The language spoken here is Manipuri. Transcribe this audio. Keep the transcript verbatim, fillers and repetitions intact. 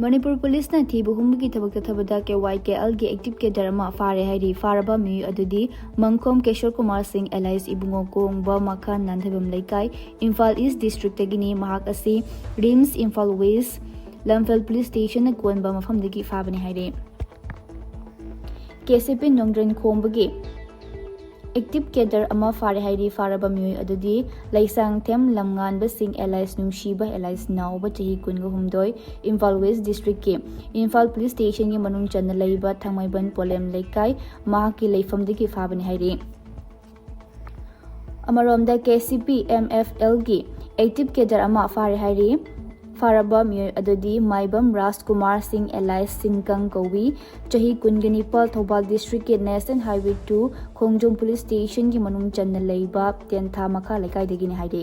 ꯃꯅꯤꯄꯨꯔ ꯄꯨꯂꯤꯁꯅ ꯊꯤꯕ ꯍꯨꯝꯕꯒꯤ ꯊꯕꯛ ꯆꯠꯊꯕꯗ ꯀꯦ ꯋꯥꯏ ꯀꯦ ꯑꯦꯜꯒꯤ ꯑꯦꯛꯇꯤꯚ ꯀꯦꯗꯔ ꯑꯃ ꯐꯥꯔꯦ ꯍꯥꯏꯔꯤ꯫ ꯐꯥꯔꯕ ꯃꯤꯑꯣꯏ ꯑꯗꯨꯗꯤ ꯃꯪꯈꯣꯝ ꯀꯦꯁꯣꯔ ꯀꯨꯃꯥꯔ ꯁꯤꯡ ꯑꯦꯂꯥꯏꯁ ꯏꯕꯨꯡꯉꯣ ꯀꯣꯡꯕ ꯃꯈꯥ ꯅꯥꯟꯊꯩꯕꯝ ꯂꯩꯀꯥꯏ, ꯏꯝꯐꯥꯜ ꯏꯁ ꯗꯤꯁꯇ꯭ꯔꯤꯛꯇꯒꯤꯅꯤ꯫ ꯃꯍꯥꯛ ꯑꯁꯤ ꯔꯤꯝꯁ ꯏꯝꯐꯥꯜ ꯋꯦꯁ ꯂꯝꯐꯦꯜ ꯄꯨꯂꯤꯁ ꯁ꯭ꯇꯦꯁꯟꯅ ꯀꯣꯟꯕ ꯃꯐꯝꯗꯒꯤ ꯐꯥꯕꯅꯤ ꯍꯥꯏꯔꯤ꯫ ꯀꯦ ꯁꯤ ꯄꯤ ꯅꯣꯡꯗ꯭ꯔꯦꯟ ꯈꯣꯝꯕꯒꯤ ꯑꯦꯛꯇꯤꯚ ꯀꯦꯗꯔ ꯑꯃ ꯐꯥꯔꯦ ꯍꯥꯏꯔꯤ꯫ ꯐꯥꯔꯕ ꯃꯤꯑꯣꯏ ꯑꯗꯨꯗꯤ ꯂꯩꯁꯥꯡꯊꯦꯝ ꯂꯝꯉꯥꯟꯕ ꯁꯤꯡ ꯑꯦꯂꯥꯏꯁ ꯅꯨꯡꯁꯤꯕ ꯑꯦꯂꯥꯏꯁ ꯅꯥꯎꯕ ꯆꯍꯤ ꯀꯨꯟꯒ ꯍꯨꯝꯗꯣꯏ, ꯏꯝꯐꯥꯜ ꯋꯦꯁ ꯗꯤꯁꯇ꯭ꯔꯤꯛꯀꯤ ꯏꯝꯐꯥꯜ ꯄꯨꯂꯤꯁ ꯁ꯭ꯇꯦꯁꯟꯒꯤ ꯃꯅꯨꯡ ꯆꯟꯅ ꯂꯩꯕ ꯊꯥꯡꯃꯩꯕꯟ ꯄꯣꯂꯦꯝ ꯂꯩꯀꯥꯏ, ꯃꯍꯥꯛꯀꯤ ꯂꯩꯐꯝꯗꯒꯤ ꯐꯥꯕꯅꯤ ꯍꯥꯏꯔꯤ꯫ ꯑꯃꯔꯣꯝꯗ K C P M F ꯑꯦꯜꯒꯤ ꯑꯦꯛꯇꯤꯚ ꯀꯦꯗꯔ ꯑꯃ ꯐꯥꯔꯦ ꯍꯥꯏꯔꯤ꯫ ꯐꯥꯔꯕ ꯃꯤꯑꯣꯏ ꯑꯗꯨꯗꯤ ꯃꯥꯏꯕꯝ ꯔꯥꯖꯀꯨꯃꯥꯔ ꯁꯤꯡ ꯑꯦꯂꯥꯏꯁ ꯁꯤꯡꯀꯪ ꯀꯧꯏ, ꯆꯍꯤ ꯀꯨꯟꯒ ꯅꯤꯄꯥꯜ, ꯊꯧꯕꯥꯜ ꯗꯤꯁꯇ꯭ꯔꯤꯛꯀꯤ ꯅꯦꯁꯅꯦꯜ ꯍꯥꯏꯋꯦ ꯇꯨ ꯈꯣꯡꯖꯣꯝ ꯄꯨꯂꯤꯁ ꯁ꯭ꯇꯦꯁꯟꯒꯤ ꯃꯅꯨꯡ ꯆꯟꯅ ꯂꯩꯕ ꯇꯦꯟꯊꯥ ꯃꯈꯥ ꯂꯩꯀꯥꯏꯗꯒꯤꯅꯤ ꯍꯥꯏꯔꯤ꯫